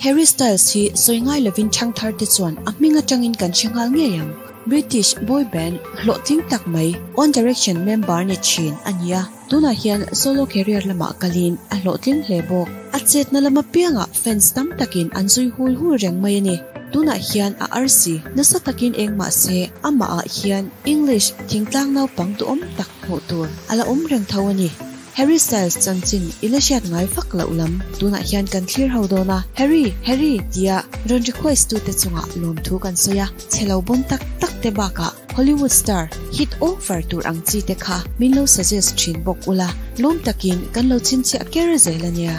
Harry Styles hi sawi ngai lovin ṭhangthar te chuan a hming aṭangin kan hre nghal ngei ang. British boy band hlawhtling tak mai One Direction member ni ṭhin a ni a, tunah hian solo career lamah kalin a hlawhtling hle bawk. A chetna lam apiangah fans tam takin an zui hul hul reng mai a ni. Tunah hian a arsi nasa takin eng mah se amahah hian English thingtlang naupang duhawm tak hmuh tur a la awm reng tho a ni. Harry Styles chanchin i la hriat ngai vak loh lam tunah hian kan thlir ho dawn a, Harry, Harry tia rawn request tute chungah lawmthu kan sawi a, chhe lo bawn tak tak te bakah Hollywood star hit over tur ang chi te kha min lo suggest thin bawk ula, lawm takin kan lo chhinchhiah ker zel a nia.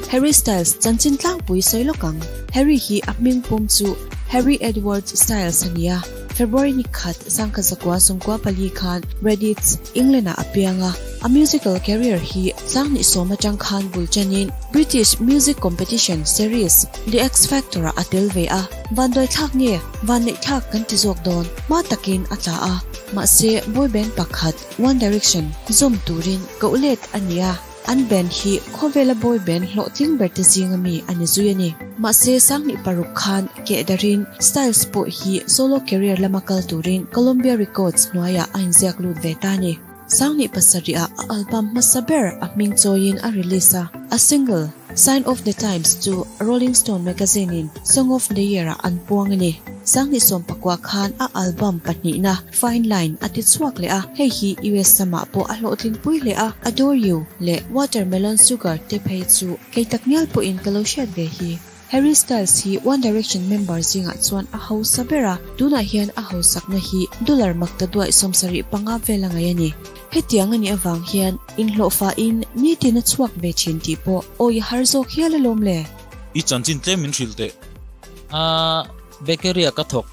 Harry Styles chanchin tlangpui sawi lawk ang. Harry hi a hming pum chu Harry Edward Styles a ni a, February ni khat sangkha zakua sawmkua pali khan Redditch, England ah a piang a. A musical career hi sang ni sawm atang khan bul chanin British music competition series The X Factor ah a tel ve a. Vanduai thlak nge vanneih thlak kan ti zawk dawn hma takin a tla a, mahse boy band pakhat One Direction zawm turin koh let a ni a. An band hi khawvela boy band hlawhtling ber te zinga mi a ni zui a ni. Mahse sanghnih paruk khan kehdarin Styles pawh hi solo career lama kal turin Columbia Records hnuaiah a inziak lut ve ta a ni. Sanghnih pasarih ah a album hmasa ber a hming chawiin a release a, a single Sign of the Times chu Rolling Stone magazine in Song of the Year ah an puang a ni. Sanghnih sawmpakua khan a album pahnihna Fine Line a ti chhuak leh a, hei hi US lamah pawh a hlawhtling pui hle a, Adore You leh Watermelon Sugar te phei chu kei tak ngial pawhin ka lo hriat ve hi. Harry Styles hi One Direction member zingah chuan a hausa ber a, tunah hian a hausakna hi dollar makta duaih 75 vel a ngaih a ni. Hetiang a nih avang hian inhlawhfahin nitin a chhuak ve thin tih pawh awi a har zawk hial alawm le. I chanchin tlem min hrilh teh. A, bakery ah ka thawk.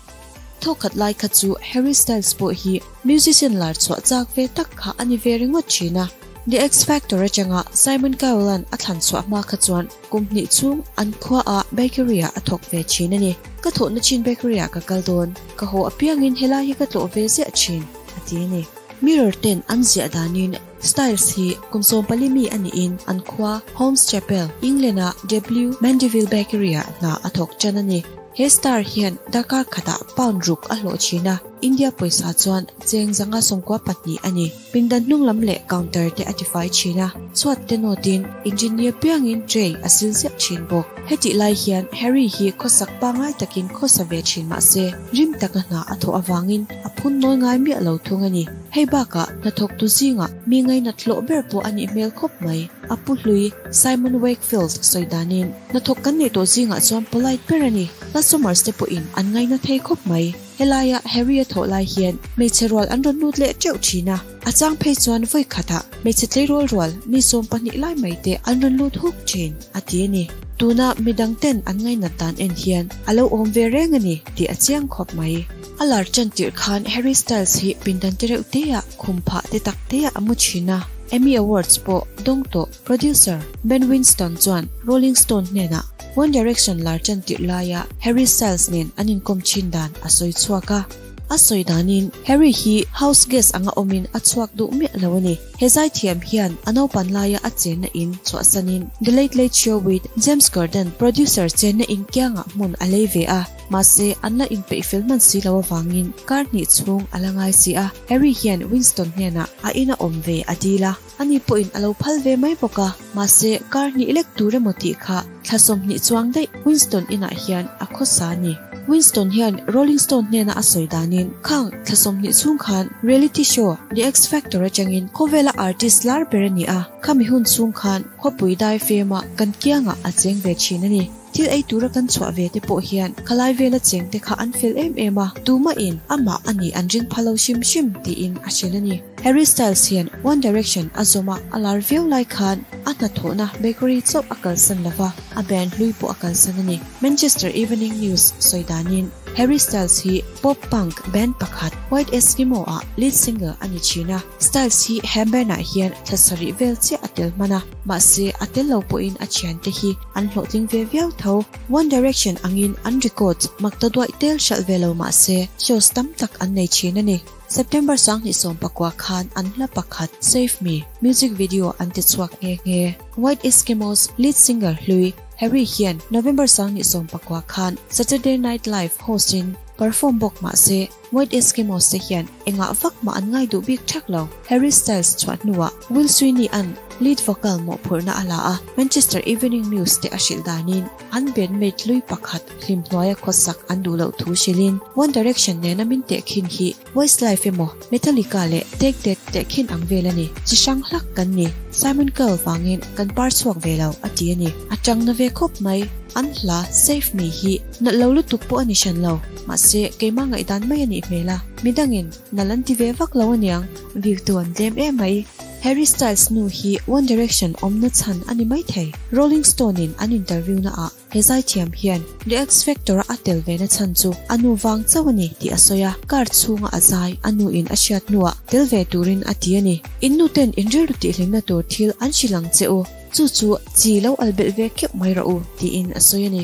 Thawkhat lai kha chu Harry Styles pawh hi musician lar chhuah chak ve tak kha a ni ve ringawt thin a. The X Factor atanga Simon Cowell-a'n a thlan chhuah hma kha chuan kum hnih chhung an khuaah bakery-ah a thawk ve thin a ni. Ka thawhna chin bakery-ah ka kal dawn, ka haw apiangin helai hi ka tlawh ve ziah thin, a ti a ni. Mirror ten an ziah danin Styles hi kum 14 mi a niin an khua Holmes Chapel, England-a W Mandeville Bakery-ah hna a thawk tan a ni. He star hian darkar khatah pound ruk a hlawh thin a, India pawisa chuan cheng 194 a ni. Pindan hnung lam leh counter te a tifai thin a, chhuat te nawtin engineer piangin tray a sil ziah thin bawk. Hetih lai hian Harry hi khawsak pangngai takin khawsa ve thin mah se, rim taka hna a thawh avangin a phun nawi ngai miah lo thung a ni. Hei bakah hnathawktu zingah mi ngainat hlawh ber pawh a nih hmel khawp mai. A pu hlui Simon Wakefield sawi danin, Hnathawk kan neih tawh zingah chuan polite ber a ni. Customers te pawhin an ngaina thei khawp mai. Helaia Harry a thawh lai hian hmeichhe rual an rawn lut leh teuh thin a, a chang phei chuan vawi khatah hmeichhe tleirawl rual mi 12 lai mai te an rawn lut huk thin, a ti a ni. Tuna midang ten an ngainat dan en hian a lo awm ve reng a ni tih a chiang khawp mai. A lar tan tirh khan Harry Styles hi pindan te reuh te ah khum phah te tak te ah a mu thin a, Emmy Awards pawh dawng tawh. Producer Ben Winston chuan Rolling Stone hnenah One Direction lar tan tirh laia Harry Styles nen an inkawm thin dan a sawi chhuak a. A sawi danin Harry hi house guest anga awmin a chhuak duh miah lo a ni. He zaithiam hian a naupan laia a chenna in chhuahsanin The Late Late Show with James Corden producer chenna in kiangah hmun a lei ve a. Mahse, an la inpeih fel hman si lo avangin kar hnih chhung a la ngai si a. Harry hian Winston hnenah a ina awm ve a dil a. Ani pawhin a lo phal ve mai bawk a, mahse kar hnih lek tur emaw tih kha thla 20 chuang daih Winston inah hian a khawsa a ni. Winston hian Rolling Stone hnena a sawi danin khang thla 20 chhung khan reality show The X Factor atangin khawvela artist lar ber a ni a, khami hun chhung khan khawpui dai fema kan kiangah a cheng ve thin a ni. Thil ei tura kan chhuah ve te pawh hian khalai vela cheng te kha an fel em em a, tumahin amah a nih an ring pha lo hrim hrim tiin a hrilh a ni. Harry Styles hian One Direction a zawm a, a lar viau lai khan a hnathawhna bakery chauh a kalsan lo va, a band hlui pawh a kalsan a ni. Manchester Evening News sawi danin Harry Styles hi pop punk band pakhat White Eskimo ah lead singer a ni thin a, Styles hi he band ah hian thla sarih vel chiah a tel hman a, mahse a tel lo pawhin a thiante hi an hlawhtling ve viau tho. One Direction angin an records makta duaih tel hralh ve lo mahse shows tam tak an nei thin a ni. September 2019 khan an hla pakhat Save Me music video an ti chhuak nghe nghe. White Eskimos lead singer hlui Harry hian November 2019 khan Saturday Night Live host in perform bawk mah se White Eskimos te hian engah vak mah an ngai duh bik thak lo. Harry Styles chhuah hnuah Will Sweeney an lead vocal mawhphurhna a la a, Manchester Evening News te a hrilh danin an bandmate hlui pakhat hlim hnuaia khawsak an duh loh thu hrilhin One Direction nena min tehkhin hi Westlife emaw Metallica leh Take That tehkhin ang vel a ni. Chi hrang hlak kan ni. Simon Cowell vangin kan par chhuak ve lo a ti a ni. A tang na ve khawp mai. An hla Save Me hi nalh lo lutuk pawh a ni hran lo. Mahse, keimah ngaihdan mai a nih hmel a. Midangin nalh an ti ve vak lo aniang. View tu an tlem em mai. Harry Styles nu hi One Direction awmna chhan a ni maithei. Rolling Stone in an interview na ah he zaithiam hian The X Factor a a tel ve na chhan chu a nu vang chauh a ni tih a sawi a, car chhunga a zai a nu in a hriat hnuah tel ve turin a ti a ni. In nu ten in rilru tihhlimna tur thil an hrilh ang che u, chu chu chi lo al belh ve keuh mai rawh u tiin a sawi a ni.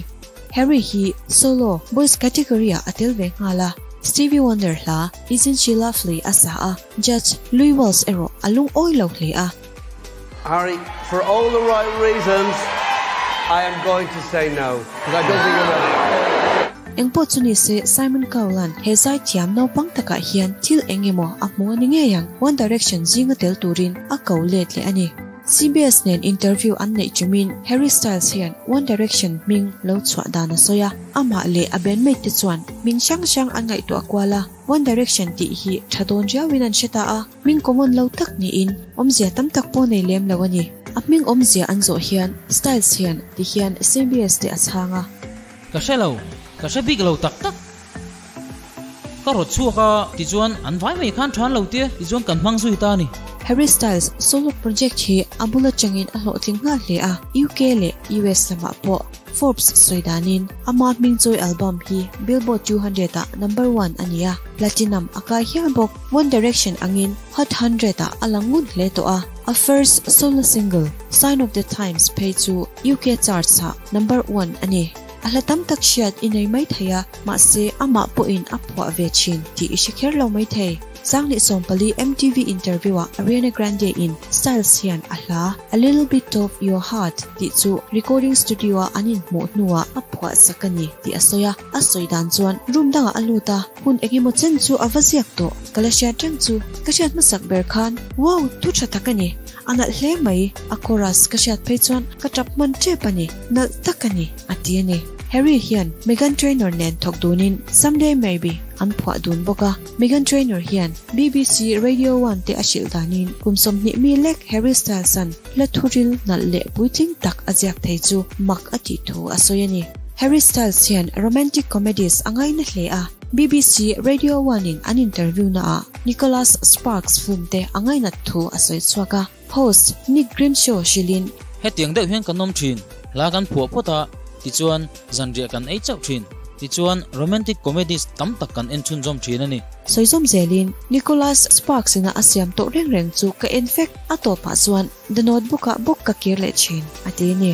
Harry hi solo boys category ah a tel ve nghal a, Stevie Wonder hla Isn't She Lovely a sa a, Judge Louis Walsh erawh a lungawi lo hle a. Harry, for all the right reasons, I am going to say no, because I don't think you're ready. Engpawh chu ni se, Simon Cowell-a'n he zaithiam naupang takah hian thil eng emaw a hmu a ni ngei ang, One Direction zinga tel turin a ko let leh a ni. CBS nen interview an neih chumin Harry Styles hian One Direction hming lo chhuah dan a sawi a, amah leh a bandmate te chuan hming hrang hrang an ngaihtuah kual a, One Direction tih hi tha dawn riauin an hre ta a, hming common lo tak niin awmzia tam tak pawh nei lem lo a ni. A hming awmzia an zawh hian Styles hian ti hian CBS te a chhang a. Ka hre lo, ka hre bik lo tak tak. Ka rawt chhuak a, tichuan an vai mai khan than lo tia tichuan kan hmang zui ta a ni. Harry Styles solo project hi a bul atangin a hlawhtling nghal hle a, UK leh US lamah pawh Forbes sawi danin ama hming chawi album hi Billboard 200 ah number one a ni a, platinum a kai hial bawk. One Direction angin Hot 100 ah a lang ngun hle tawh a, a first solo single Sign of the Times phei chu UK charts ah number one a ni. A hla tam tak hriat i nei mai thei a, mahse amah pawhin a phuah ve thin tih i hre kher lo mai thei. 2014 MTV interview ah Ariana Grande in Styles hian a hla A Little Bit of Your Heart tih chu recording studio a an inhmuh hnuah a phuah sak a ni tih a sawi a, a sawi dan chuan room dangah a lut a, hun engemaw chen chu a va ziak tawh, ka la hriat reng chu ka hriat hmasak ber khan wow thu tha tak a ni, a nalh hle mai, a chorus ka hriat phei chuan ka tap hman tep a ni, nalh tak a ni a ti a ni. Harry hian Meghan Trainor nen thawk dunin Someday Maybe an phuah dun bawk a. Meghan Trainor hian BBC Radio One te a hrilh danin kum 20 mi lek Harry Styles-a'n hla thuril nalh leh puitling tak a ziak thei chu mak a tih thu a sawi a ni. Harry Styles hian romantic comedies a ngaina hle a, BBC Radio One-in an interview naah Nicholas Sparks film te a ngainat thu a sawi chhuak a. Host Nick Grimshaw hrilhin. Hetiang deuh hian kan awm thin. Hla kan phuah phawt a, tichuan zanriah kan ei chauh thin. Tichuan romantic comedies tam tak kan en chhunzawm thin a ni. Sawizawm zelin Nicholas Sparks ina a siam tawh reng reng chu ka en vek, a tawpah chuan The Notebook ah bawk ka kir leh thin, a ti a ni.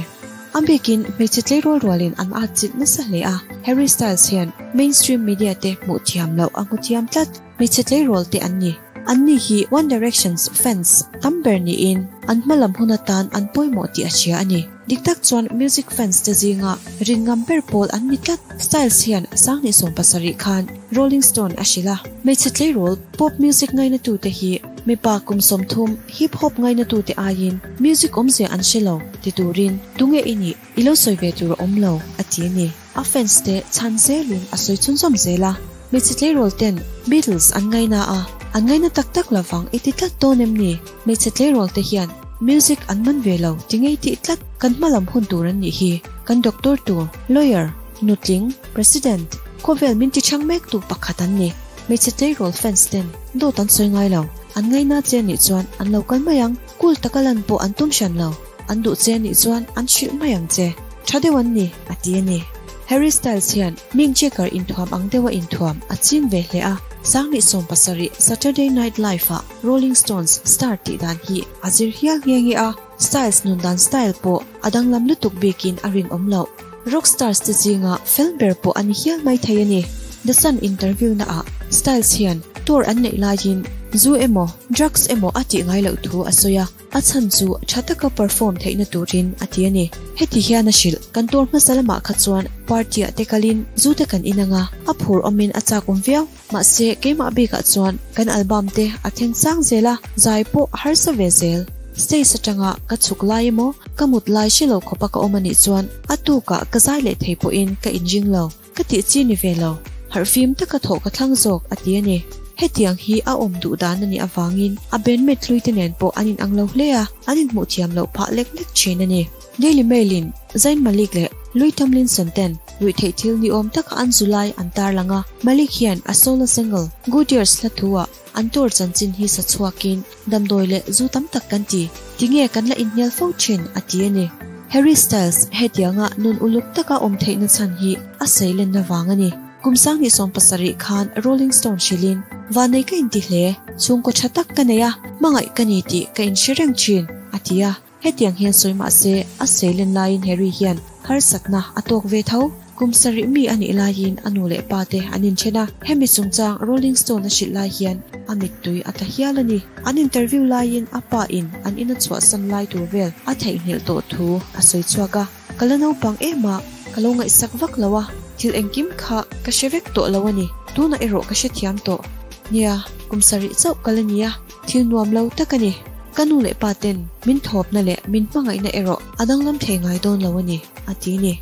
A bikin hmeichhe tleirawl rualin an atchilh nasa hle a, Harry Styles hian mainstream media te hmuh thiam loh a hmu thiam tlat. Hmeichhe tleirawl te an ni. Anni hi One Direction's fans tam ber niin an hmalam hun atan an pawimawh tih a hria a ni. Dik tak chuan music fans te zinga rin ngam ber pawl an ni tlat. Styles hian 2017 khan Rolling Stone a hrilh a. Hmeichhe tleirawl pop music ngainatute hi mipa kum 30 hip hop ngainatute aiin music awmzia an hre lo ti turin tunge i nih i lo sawi ve tur a awm lo a ti a ni. A fans te chhan zelin a sawi chhunzawm zel a, hmeichhe tleirawl ten Beatles an ngaina a, an ngaina tak tak lovang i ti tlat dawn em ni? Hmeichhe tleirawl te hian music an man ve lo ti ngei tih tlat kan hmalam hun tur an nih hi. Kan doctor tur, lawyer, nutling, president, khawvel min ti chhang mek tu pakhat an ni. Hmeichhe tleirawl fans ten dawt an sawi ngai lo, an ngaina che nih chuan an lo kal mai ang, cool taka lan pawh an tum hran lo. An duh che nih chuan an hrilh mai ang che. Tha deuh an ni, a ti a ni. Harry Styles hian Mick Jagger inthuam ang deuha inthuam a ching ve hle a, 2017 Saturday Night Live-ah Rolling Stones star tih dan hi a zir hial nghe nghe a, Styles nun dan style pawh a danglam lutuk bikin a rinawm loh. Rock stars te zinga fel ber pawh a ni hial mai thei a ni. The Sun interview naah Styles hian. Tour an neih laiin zu emaw drugs emaw a tih ngai loh thu a sawi a, a chhan chu tha taka perform theihna turin a ti a ni. Heti hian a hrilh, Kan tour hmasa lamah kha chuan party ah te kalin zu te kan in ang a, a phur awmin a chak awm viau. Mahse keimah bikah chuan kan album te a thleng sang zel a, zai pawh a harsa ve zel. Stage atanga ka chhuk lai emaw ka mut lai hre lo khawpa ka awm anih chuan a tukah ka zai leh thei pawhin ka inring lo. Ka tih chi ni ve lo, harhfim taka thawh ka thlang zawk a ti a ni. Hetiang hi a awm duh dan a nih avangin a bandmate hlui te nen pawh an inang lo hle a, an inhmuh thiam loh phah lek lek thin a ni. Daily Mail in Zayn Malik leh Louis Tomlinson ten ruihtheih thil ni awm taka an zu lai an tarlang a, Malik hian a solo single Good Years hla thu ah an tour chanchin hi sa chhuakin damdawi leh zu tam tak kan ti, tinge kan la inhnial fo thin a ti a ni. Harry Styles hetianga nun uluk taka awm theihna chhan hi a seilenna vang a ni. Kum 2017 khan Rolling Stone hrilhin, Vanei ka inti hle, chhungkaw tha tak ka nei a, hmangaih ka ni tih ka inhre reng thin, a ti a. Hetiang hian sawi mah se, a seilen laiin Harry hian harsatna a tawk ve tho. Kum sarih mi a nih laiin a nu leh pa te an inthen a, hemi chungchang Rolling Stone a hrilh lai hian a mittui a tla hial a ni. An interview laiin a pa in an ina chhuahsan lai tur vel a theihnghilh tawh thu a sawi chhuak a, Ka la naupang em a, ka lo ngaihsak vak lo a, thil engkim kha ka hre vek tawh lo a ni. Tunah erawh ka hrethiam tawh. Nia, kum sarih chauh ka la ni a. Thil nuam lo tak a ni. Ka nu leh pa ten min thawpna leh min hmangaihna erawh a danglam thei ngai dawn lo a ni, a ti ni.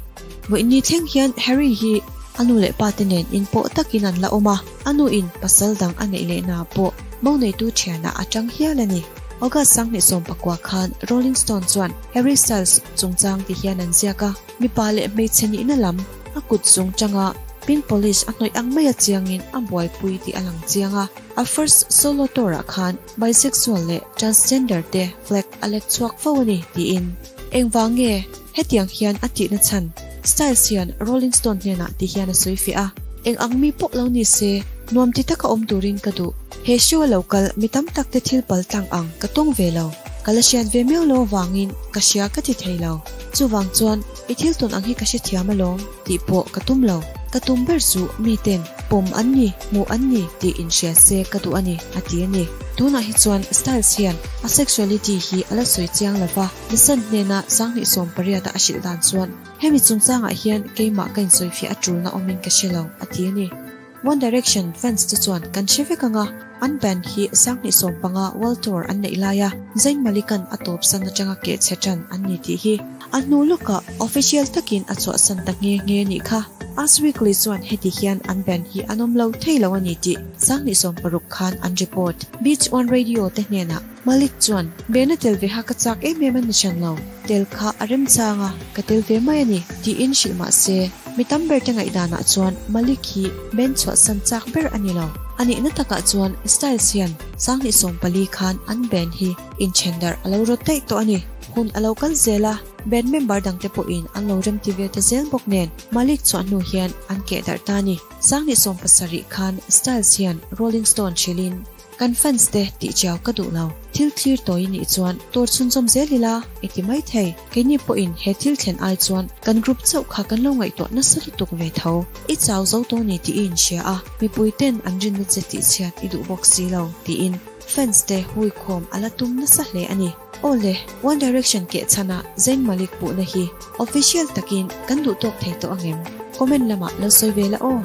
Vawiin thleng hian Harry hi a nu leh pa te nen inpawh takin an la awm a, a nu in pasal dang a neih leh na pawh mo neitu thianah a tang hial a ni. August 2019 khan Rolling Stone chuan Harry Styles chungchang ti hian an ziak a, mipa leh hmeichhe nihna lam a kut zung tanga pink polish a hnawih ang maia chiangin a buaipui tih a lang chiang a. A first solo tour ah khan bisexual leh transgender te flag a lek chhuak fo a ni tiin. Engvang nge hetiang hian a tihna chhan? Styles hian Rolling Stone hnenah ti hian a sawi fiah a, Eng ang mi pawh lo ni se, nuam ti taka awm turin ka duh. He show a lo kal mi tam tak te thil pal tlang ang ka tawng ve lo. Ka la hriat ve miau lo avangin ka hria ka ti thei lo. Chuvang chuan i thil tawn ang hi ka hrethiam alawm tih pawh ka tum lo. Ka tum ber chu miten pawm an ni, hmuh an ni tih inhria se ka duh a ni, a ti a ni. Tunah hi chuan Styles hian a sexuality hi a la sawi chiang lo va, The Sun hnena 2018 a a hrilh dan chuan hemi chungchangah hian keimah ka insawifiah a tulna awmin ka hre lo, a ti a ni. One Direction fans te chuan kan hre vek ang a, an band hi 2015 World Tour an neih laia Zayn Malik-a'n a tawpsan atanga keh chhe tan an ni tih hi a hnu lawkah official takin a chhuahsan ta nghe nghe a nih kha. Us Weekly chuan heti hian an band hi an awm lo thei lo a ni tih 2016 khan an report. Beach One Radio te hnenah Malik chuan, Band a tel ve ha ka chak em em a ni hran lo, tel kha a remchang a, ka tel ve mai a ni, tiin hrilh mah se, mi tam ber te ngaihdanah chuan Malik hi band chhuahsan chak ber a ni lo. A nihna takah chuan Styles hian 2014 khan an band hi inthen darh a lo rawt daih tawh a ni. Hun a lo kal zel a, band member dangte pawhin an lo remti ve ta zel bawk nen Malik chhuah hnu hian an keh darh ta a ni. 2017 khan Styles hian Rolling Stone hrilhin, Kan fans te tih chiau ka duh lo. Thil thlir tawi nih chuan tur chhunzawm zel ila i ti mai thei. Keini pawhin he thil thlen ai chuan kan group chauh kha kan lo ngaihtuah nasa lutuk ve tho. I chau zo tawh ni tih i inhria a, mipui ten an rinna che tih chhiat i duh bawk si lo tiin fans te huikhawm a la tum nasa hle a ni. Aw le, One Direction keh chhanah Zayn Malik puhna hi official takin kan duh tawk thei tawh angem? Comment lamah lo sawi ve la aw.